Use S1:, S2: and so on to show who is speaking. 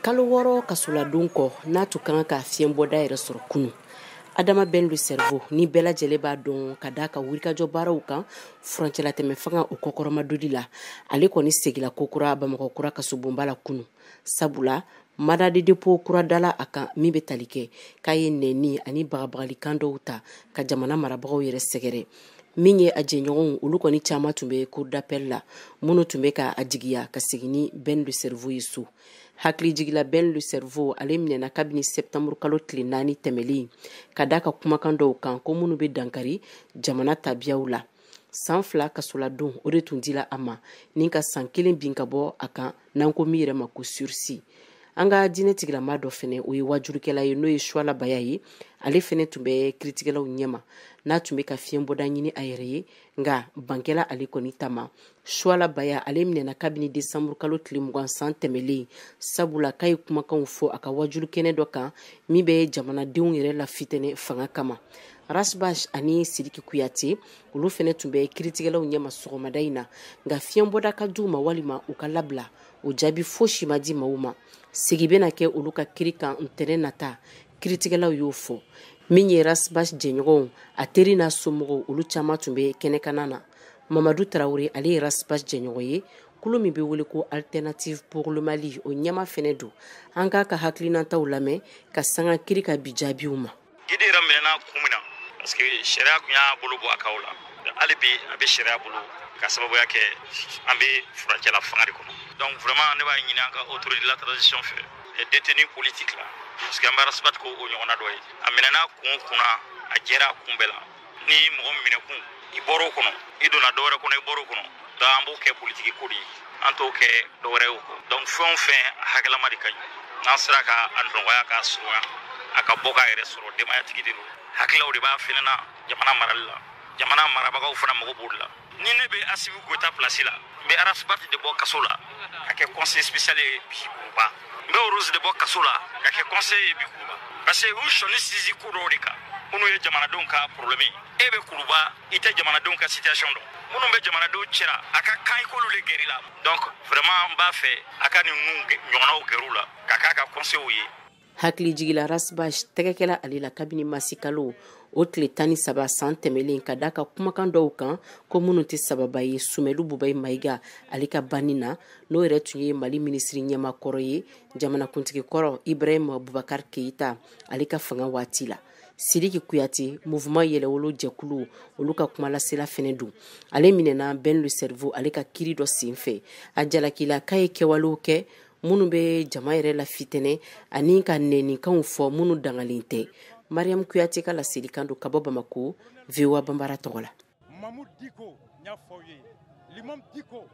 S1: Kalo 6 kasoladon kɔ, n'a tun kan ka fiɲɛbɔda yɛrɛ sɔrɔ kunun, Adama Ben le Cerveau, ni bɛɛ lajɛlen b'a dɔn ka d'a ka wulikajɔ baaraw kan furancɛlatɛmɛ fanga o kɔkɔrɔmadoli la, ale kɔni segila kokura Bamakɔ kura kasobonba la kunun, sabula mandat de dépôt kura dala a kan min bɛ tali kɛ k'a ye nɛni ani bagabagalikan dɔw ta ka jamana marabagaw yɛrɛ sɛgɛrɛ. Min ye a jɛɲɔgɔnw, olu kɔni caman tun bɛ cour d'appel la, minnu tun bɛ ka a jigiya ka segin ni Ben le Cerveau ye so. Hakili jigila, Ben le Cerveau, ale minɛna kabini septembre kalo tile 4 tɛmɛlen ka d'a ka kumakan dɔw kan ko minnu bɛ dankari jamana tabiyaw la. San 2 kasoladon, o de tun dila a ma ni ka san 1 bin ka bɔ a kan, n'an ko min yɛrɛ ma ko sursis. An ka diinɛ tigilama dɔ fɛnɛ, o ye wajurukɛla ye, n'o ye Suwala Baya ye, ale fɛnɛ tun bɛ kiritigɛlaw ɲɛma n'a tun bɛ ka fiɲɛbɔda ɲini a yɛrɛ ye, nka bankɛla ale kɔni ta ma. Suwala Baya, ale minɛna kabini desanburu kalo tile 20 san tɛmɛlen, sabula k'a ye kumakanw fɔ a ka wajulu kɛnɛ dɔ kan min bɛ jamanadenw yɛrɛ lafitɛnɛ fanga kama. Ras Bath ani Sidiki Kuyate, olu fɛnɛ tun bɛ kiritigɛlaw ɲɛma sɔgɔmada in na, nka fiɲɛbɔda ka d'u ma walima u ka labila, o jaabi fosi ma di maaw ma. Segi bɛna kɛ olu ka kiri kan ntɛnɛn nata, kiritigɛlaw y'o fɔ. Min ye Ras Bath jɛɲɔgɔnw, a teri n'a somɔgɔw, olu caman tun bɛ kɛnɛkana na. Mamadu Tarawele, ale ye Ras Bath jɛɲɔgɔn ye, kulu min bɛ wele ko Alternative pour le Mali, o ɲɛma fɛnɛ don. An k'a ka hakilinataw lamɛn ka sanga kiri ka bi jaabiw ma.
S2: Guide yɛrɛ minɛna kun min na, parce que sariya kun y'a bolo bɔ a kaw la. Hali bi a bɛ sariya bolo ka sababuya kɛ an bɛ furancɛla fanga de kɔnɔ. Donc vraiment, ne b'a ɲini an ka autorité de la transition fɛ, les détenus politiques la, parce que an bɛ Ras Bath ko o ɲɔgɔnna dɔ ye. A minɛna kun o kunna, a jɛra a kun bɛɛ la. Ni mɔgɔ minɛ kun, i bɔr'o kɔnɔ, i donna dɔwɛrɛ kɔnɔ, i bɔr'o kɔnɔ. Donc an b'o kɛ politiki ko de ye, an t'o kɛ dɔwɛrɛ ye o kɔ. Donc fɛn o fɛn, a hakɛlama de ka ɲi. N'an sera ka a nɔgɔya k'a surunya, a ka bɔ k'a yɛrɛ sɔrɔ. Denbayatigi de don, hakililaw de b'a fɛnɛ na jamana marali la, jamana marabagaw fana mago b'o de la. Ni ne bɛ Assimi Goïta place la, n bɛ Ras Bath de bɔ kaso la ka kɛ conseil spécial ye bi Kuluba, n bɛ Rose de bɔ kaso la ka kɛ conseiller ye bi Kuluba, parce que u sɔnni sinsin ko dɔw de kan minnu ye jamanadenw ka problème ye. E bɛ Kuluba, i tɛ jamanadenw ka situation dɔn, minnu bɛ jamanadenw cɛra, a ka kan i k'olu de gɛrɛ la. Donc vraiment, n b'a fɛ a ka ninnu ɲɔgɔnnaw gɛr'u la ka k'a ka conseil ye.
S1: Hakili jigila, Ras Bath tɛgɛkɛla ale la kabini masikalo o tile 13 san tɛmɛlen ka d'a ka kumakan dɔw kan ko minnu tɛ sababa ye Sumɛlu Bubayi Mayiga, ale ka banni na, n'o yɛrɛ tun ye Mali minisiri ɲɛma kɔrɔ ye, jamanakuntigi kɔrɔ Ibrahim Bubakar Keyita, ale ka fanga waati la. Sidiki Kuyate, Mouvement Yɛlɛwolo jɛkulu, olu ka kumalasela fɛnɛ don, ale minɛna Ben le Cerveau ale ka kiri dɔ sen fɛ. A jalakila k'a ye kɛwalew kɛ minnu bɛ jama yɛrɛ la fitɛnɛ ani ka nɛnikanw fɔ minnu dangalen tɛ. Mariam Kuyate ka laselikan don ka bɔ Bamako, VOA Banbara tɔgɔ la.
S3: Mahmoud Dicko, n y'a fɔ aw ye, l'imam Dicko.